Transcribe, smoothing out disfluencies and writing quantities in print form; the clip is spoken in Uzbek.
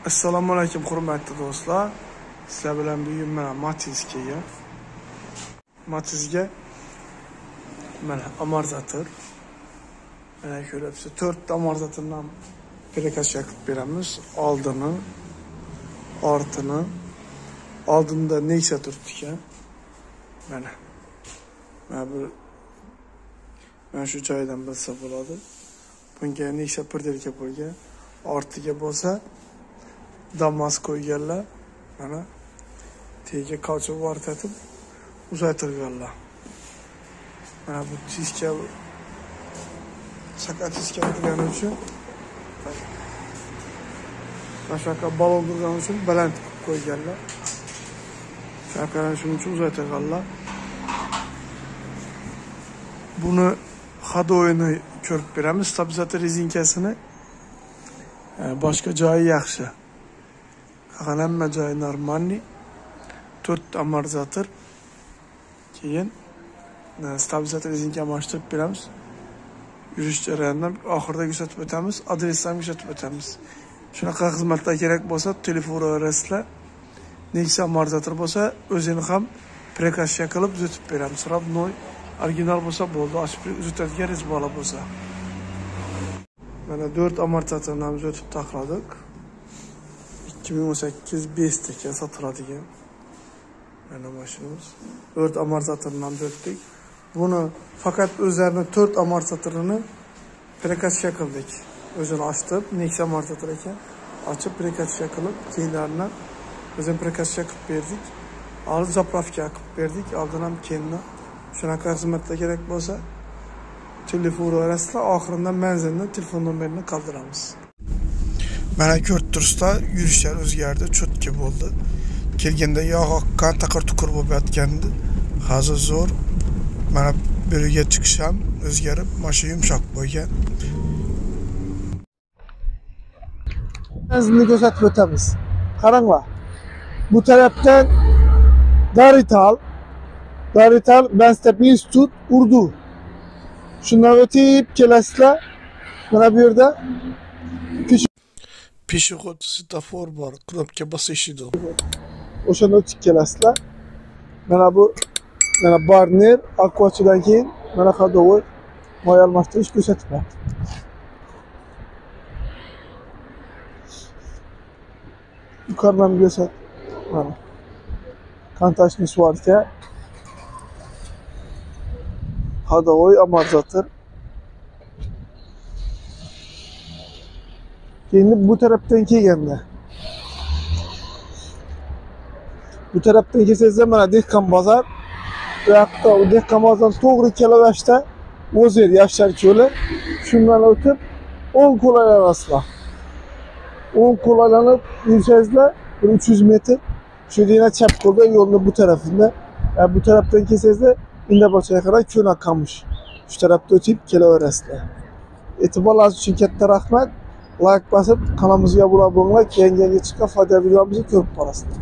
Assalomu alaykum hurmatli do'stlar. Sizlar bilan bugun mana Matiz kelgan. Matizga mana amortizator. Mana ko'ryapsiz, 4 ta amortizatordan перекачка qilib beramiz. Oldini, ortini. Oldinda Nexia turibdi ekan. Mana. Mana bu mana shu joydan bilsa bo'ladi. Bunga Nexia perdelka bo'lgan. Ortiga bo'lsa Damas qo'yganlar. Mana tagiga kauchuk vartatib uzaytirganlar. Mana bu diska sakat diska turgani uchun, mana shunaqa balon turgani uchun baland qilib qo'yganlar. Shunaqa shuning uchun uzaytirganlar. Buni ходовойni ko'rib beramiz, stabilizator rezinkasini. Boshqa joyi yaxshi. Hamma joyi normalniy. 4 amortizator. Keyin stabilizator rezinka almashtirib beramiz. Yurish jarayonini oxirida ko'rsatib o'tamiz, adresini ham ko'rsatib o'tamiz. Shunaqa xizmatlar kerak bo'lsa, telefon uraverasizlar. Nexia amortizator bo'lsa, o'zini ham перекачка qilib tuzatib beramiz. Родной, original bo'lsa bo'ldi, ochib tuzatadigan rezbola bo'lsa. Mana 4 amortizatorni ham tuzatib taxladik. 2018 Best ekan sotiladigan. Mana mashinamiz. 4 amortizatorni ham tuzatdik. Buni faqat o'zlarini 4 amortizatorini перекачка qildik. O'zini ochib, Nexia amortizator ekan, ochib перекачка qilib, keyinlarini o'zini перекачка qilib berdik. Oldin zapravka qilib berdik, oldin ham keyindan. Shunaqa xizmatlar kerak bo'lsa, telefon uraverasizlar, oxirinda manzilni, telefon nomerini qoldiramiz. Mana ko'rib turibsizlar, yurishlar o'zgardi, cho'tki bo'ldi. Kelganda yog' oqqan, taqir-tuqur bo'lib yotgandi. Hozir zo'r. Mana bu yerga chiqish ham o'zgarib, mashina yumshoq bo'lgan. Manzilni ko'rsatib o'tamiz. Qaranglar. Bu tarafdan Darital, Darital Benstep Institut Urdu. Shundan o'tib kelasizlar. Mana bu yerda Peshixod svetofor bor, knopka bosishidi. O'shanda o'tib kelasizlar. Mana bu mana barner akvachidan keyin mana ходовой moy almashtirish ko'rsatib. Yuqoridan ko'rsat. Mana kontaktni svarka. Ходовой amortizator. Keyin bu tarafdan kelganda, bu tarafdan kelsangizlar mana Dehqon bozor. Bu yoqda Dehqon bozordan to'g'ri kelaverishda O'zer Yoshlar ko'li. Shundan o'tib o'ng qo'l aylanasizlar. O'ng qo'l aylanib yursangizlar bir 300 metr shu yerda chap qo'lda yo'lni bu tarafida. Bu tarafdan kelsangizlar Indabochga qarab Ko'na Qamish. Shu tarafda o'tib kelaverasizlar. E'tiborlaringiz uchun katta rahmat. Like basib kanalimizga obuna bo'linglar. Keyingi yangi chiqqan foydali videolarimizni ko'rib borasizlar.